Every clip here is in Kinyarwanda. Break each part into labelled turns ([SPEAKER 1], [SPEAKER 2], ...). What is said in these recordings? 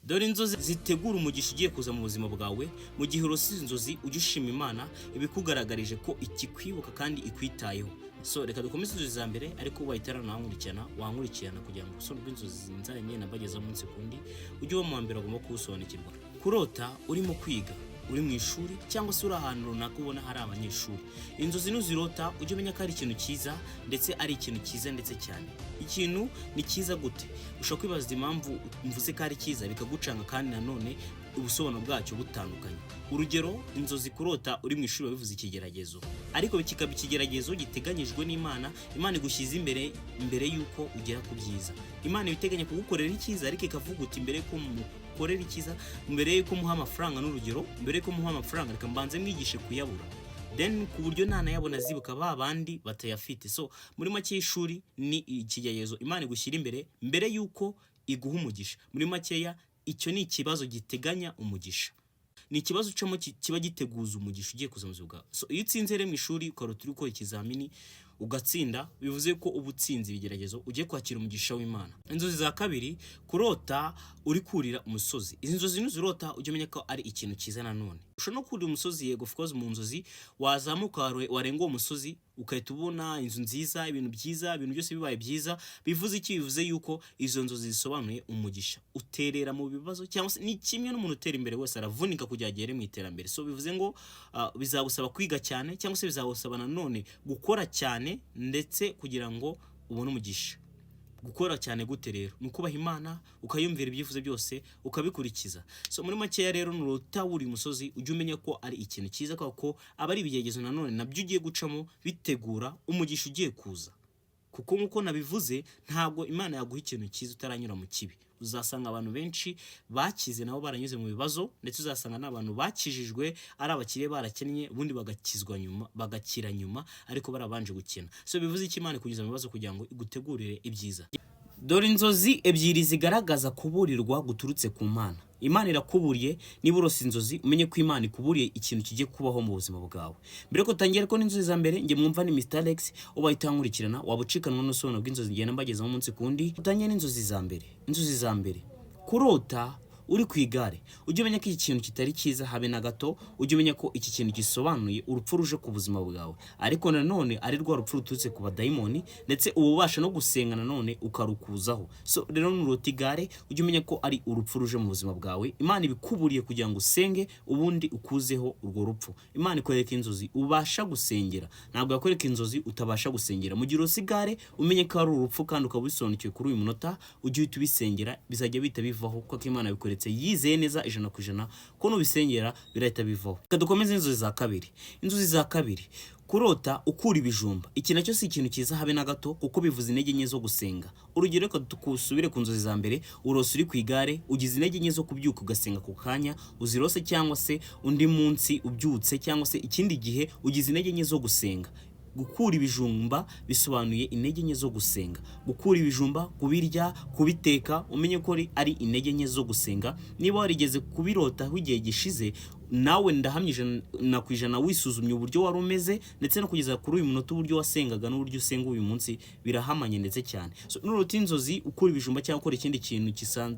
[SPEAKER 1] Dore inzozi zitegura umugisha ugiye kuza mu buzima bwawe. Mu gihe urose izi nzozi, ujye ushima Imana ibikugaragarije ko ikikwibuka kandi ikwitayeho. So reka dukomeze inzozi za mbere, ariko wahitana wankurikirana, wankurikirana kugira ngo ubusobanuro bw'inzozi nzajya ngenda mbagezaho umunsi ku wundi ujye uba mu wa mbere agomba kuwusobanukirwa. Kurota urimo kwiga, uri mu ishuri, cyangwa se uri ahantu runaka ubona hari abanyeshuri, inzozi nuzirota ujye umenya ko ari ikintu cyiza, ndetse ari ikintu cyiza ndetse cyane. Ikintu ni cyiza gute? Ushobora kwibaza impamvu mvuze ko ari cyiza bikagucanga, kandi nanone ubusobanuro bwacyo butandukanye. Urugero, inzozi kurota uri mu ishuri biba bivuze ikigeragezo, ariko kikaba ikigeragezo giteganyijwe n'Imana. Imana igushyize imbere mbere y'uko ugera ku byiza. Imana iba iteganya kugukorera icyiza, ariko ikavuga uti: "Mbere y'uko mukorera icyiza, mbere y'uko muha amafaranga, n'urugero, mbere y'uko muha amafaranga, reka mbanze mwigishe kuyabura, then ku buryo nanayabona azibuka ba bandi batayafite." So muri make, y'ishuri ni ikigeragezo Imana igushyira imbere mbere y'uko iguha umugisha. Muri makeya, icyo ni ikibazo giteganya umugisha, ni ikibazo ucamo kiba giteguza umugisha ugiye kuza mu buzima bwawe. So iyo utsinze rero mu ishuri, ukarota uri gukora ikizamini ugatsinda, bivuze ko uba utsinze ibigeragezo, ugiye kwakira umugisha w'Imana. Inzozi za kabiri, kurota uri kurira umusozi. Izi nzozi nuzirota ujye umenya ko ari ikintu cyiza nanone. Ushobora no kurira umusozi, yego, of course, mu nzozi wazamuka, warenga uwo musozi ugahita ubona inzu nziza, ibintu byiza, ibintu byose bibaye byiza. Bivuze iki? Bivuze yuko izo nzozi zisobanuye umugisha. Uterera mu bibazo, cyangwa se ni kimwe n'umuntu utera imbere wese aravunika kugira agere mu iterambere. So bivuze ngo bizagusaba kwiga cyane, cyangwa se bizagusaba nanone gukora cyane ndetse kugira ngo ubone umugisha. Gukora cyane gute rero? Ni ukubaha Imana, ukayumvira, ibyifuzo byose ukabikurikiza. So muri makeya rero, nurota wuriye umusozi ujye umenya ko ari ikintu cyiza, kubera ko aba ari ibigeragezo nanone nabyo ugiye gucamo bitegura umugisha ugiye kuza, kuko nk'uko nabivuze, ntabwo Imana yaguha ikintu cyiza utaranyura mu kibi. Uzasanga abantu benshi bakize nabo baranyuze mu bibazo, ndetse uzasanga n'abantu bakijijwe ari abakire barakennye, ubundi bagakizwa nyuma, bagakira nyuma, ariko barabanje gukena. So bivuze iki? Imana ikunyuza mu bibazo kugira ngo igutegurire ibyiza. Dore inzozi ebyiri zigaragaza kuburirwa guturutse ku Mana. Imana irakuburiye. Niba urose inzozi, umenye ko Imana ikuburiye ikintu kigiye kubaho mu buzima bwawe. Mbere ko utangira ko n'inzozi za mbere, njye mwumva ni Mr Alex. Ubaye utankurikirana, waba ucikanwa n'ubusobanuro bw'inzozi ngenda mbagezaho umunsi ku wundi. Utangiye n'inzozi za mbere. Inzozi za mbere, kurota uri ku igare. Ujye umenya ko iki kintu kitari cyiza habe na gato. Ujye umenya ko iki kintu gisobanuye urupfu ruje ku buzima bwawe, ariko nanone ari rwa rupfu ruturutse ku badayimoni, ndetse uba ubasha no gusenga nanone ukarukuzaho. So rero nurota igare, ujye umenya ko ari urupfu ruje mu buzima bwawe. Imana ibikuburiye kugira ngo usenge, ubundi ukuzeho urwo rupfu. Imana ikwereka inzozi ubasha gusengera, ntabwo yakwereka inzozi utabasha gusengera. Mu gihe urose igare, umenye ko ari urupfu kandi ukaba ubisobanukiwe kuri uyu munota, ujye uhita ubisengera, bizajya bihita bivaho, kuko Imana bikweretse yizeye neza 100% ko nubisengera birahita bivaho. Reka dukomeze inzozi za kabiri. Inzozi za kabiri, kurota ukura ibijumba. Iki nacyo si ikintu cyiza habe na gato, kuko bivuze intege nke zo gusenga. Urugero, reka dusubire ku nzozi za mbere. Urose uri ku igare, ugize intege nke zo kubyuka ugasenga ku kanya uzirose, cyangwa se undi munsi ubyutse, cyangwa se ikindi gihe ugize intege nke zo gusenga. Gukura ibijumba bisobanuye intege nke zo gusenga. Gukura ibijumba, kubirya, kubiteka, umenye ko ari intege nke zo gusenga. Niba warigeze kubirotaho igihe gishize, nawe ndahamya 100% wisuzumye uburyo wari umeze, ndetse no kugeza kuri uyu munota uburyo wasengaga n'uburyo usenga uyu munsi birahamanye ndetse cyane. So nurota inzozi ukura ibijumba cyangwa ukora ikindi kintu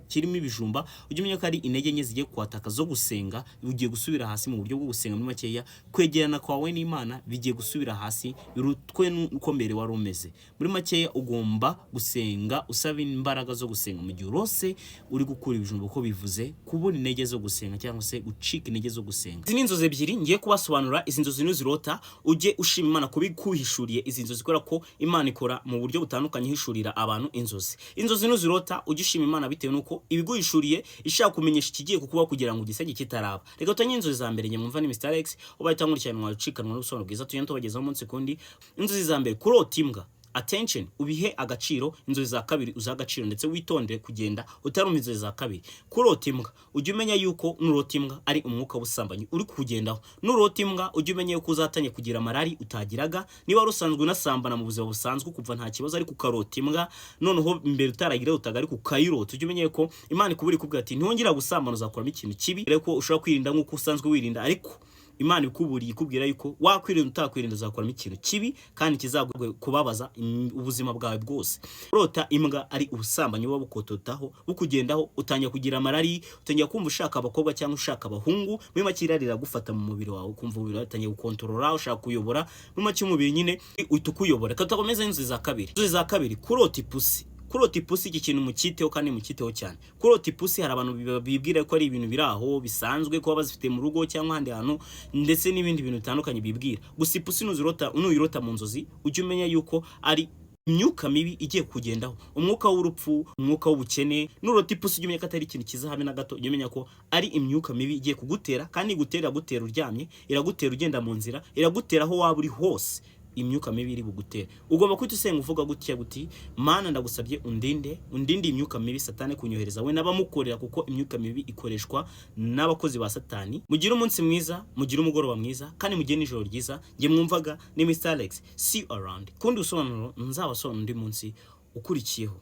[SPEAKER 1] kirimo ibijumba, ujye umenya ko ari intege nke zigiye kwataka zo gusenga. Ugiye gusubira hasi mu buryo bwo gusenga. Muri makeya, kwegerana kwawe n'Imana bigiye gusubira hasi, birutwe n'uko mbere wari umeze. Muri makeya, ugomba gusenga usaba imbaraga zo gusenga mu gihe urose uri gukura ibijumba, uko bivuze kubura intege zo gusenga cyangwa se gucika intege zo gusenga. Izi ni inzozi ebyiri ngiye kubasobanura. Izi nzozi nuzirota ujye ushima Imana kubikuhishuriye izi nzozi, kubera ko Imana ikora mu buryo butandukanye ihishurira abantu inzozi. Inzozi nuzirota ujye ushima Imana bitewe n'uko ibiguhishuriye ishaka kumenyesha ikigiye kukubaho kugira ngo ugisenge kitaraba. Reka tutanye inzozi za mbere. Njye mwumva ni Mr Alex. Ubaye utankurikirana, ucikanwa n'ubusobanuro bwiza tugenda tubagezaho umunsi kundi. Inzozi za mbere, kurota imbwa. Attention, ubihe agaciro. Inzozi za kabiri uzihe agaciro, ndetse witondere kugenda utarumva inzozi za kabiri. Kurota imbwa, ujye umenya yuko nurota imbwa ari umwuka w'ubusambanyi uri kukugendaho. Nurota imbwa, ujye umenya yuko uzatangiye kugira amarari utagiraga. Niba wari usanzwe unasambana mu buzima busanzwe kuva nta kibazo, ariko ukarota imbwa noneho mbere utaragira utaga, ariko ukayirota, ujye umenya yuko Imana ikubura ikubwira ati: "Ntiwongera gusambana, uzakuramo ikintu kibi." Rero ko ushobora kwirinda nk'uko usanzwe wirinda, ariko Imana ikuburiye, ikubwira yuko wakwirinda utakwirinda uzakoramo ikintu kibi kandi kizakubabaza ubuzima bwawe bwose. Kurota imbwa ari ubusambanyi buba bukototaho, bukugendaho, utangira kugira amarari, utangira kumva ushaka abakobwa cyangwa ushaka abahungu. Muri make irari riragufata mu mubiri wawe, ukumva umubiri wawe utangiye gukontorora, ushaka kuyobora. Muri make umubiri nyine uhita ukuyobora. Reka tukomeze inzozi za kabiri. Inzozi za kabiri, kurota ipusi. Kurota ipusi, iki kintu mukiteho kandi mukiteho cyane. Kurota ipusi, hari abantu bibwira ko ari ibintu biri aho bisanzwe, kuba bazifite mu rugo cyangwa ahandi hantu, ndetse n'ibindi bintu bitandukanye bibwira. Gusa ipusi nuzirota, nuyirota mu nzozi, ujye umenya yuko ari imyuka mibi igiye kugendaho, umwuka w'urupfu, umwuka w'ubukene. Nurota ipusi, ujye umenya ko atari ikintu cyiza habe na gato. Ujye umenya ko ari imyuka mibi igiye kugutera, kandi igutera, iragutera uryamye, iragutera ugenda mu nzira, iragutera aho waba uri hose. Imyuka mibi iri bugutera, ugomba kwita usenga uvuga gutya guti: "Mana, ndagusabye undinde, undinde imyuka mibi Satani kunyohereza we n'abamukorera", kuko imyuka mibi ikoreshwa n'abakozi ba Satani. Mugire umunsi mwiza, mugire umugoroba mwiza, kandi mugire n'ijoro ryiza. Njye mwumvaga ni Mr Alex. See you around. Kundi busobanuro nzabasobanura undi munsi ukurikiyeho.